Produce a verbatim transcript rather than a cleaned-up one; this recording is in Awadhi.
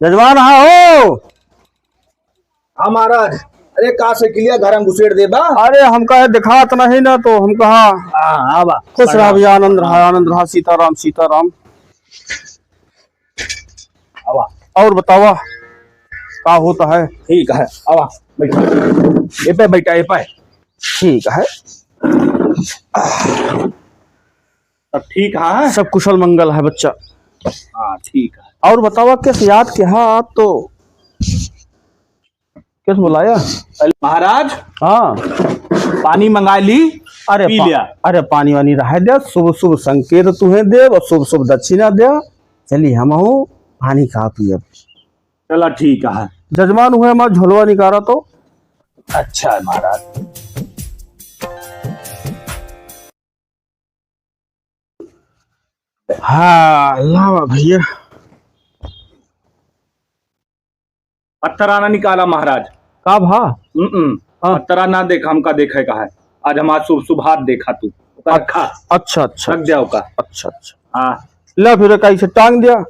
जजमान, हाँ हो। हाँ महाराज। अरे का साइकिलिया घर में घुसेड़ देबा? अरे हमका ये दिखात नहीं ना, तो हम कहा। हाँ, आवा। खुश रहा भैया, आनंद रहा, आनंद रहा। सीताराम, सीताराम। आवा। और बतावा, का होता है? ठीक है, आवा, बैठा। ये पे बैठा, ये पे। ठीक है। सब ठीक है? सब कुशल मंगल है बच्चा। हाँ, ठीक है। और बतावा, किस याद के हा आप तो? किस बुलाया? महाराज। हाँ। पानी मंगा ली, अरे पी पा-, लिया। अरे पानी वानी रहे दे, शुभ शुभ संकेत तुहे देब और शुभ शुभ दक्षिणा दे। चली हम हूँ पानी का पियब। चला ठीक है। जजमान हुए हमार झोलवा निकारा तो। अच्छा है महाराज। हाँ, लावा भैया। पत्थर आना निकाला महाराज। का भा? हम्म। हाँ। पत्थर आना देखा, हमका देखे का है। आज हमार शुभ शुभ हाथ देखा तू। ओका रखा। अच्छा, अच्छा, रख दिया ओका। अच्छा, अच्छा। हाँ। ला फिर कैसे टांग दिया?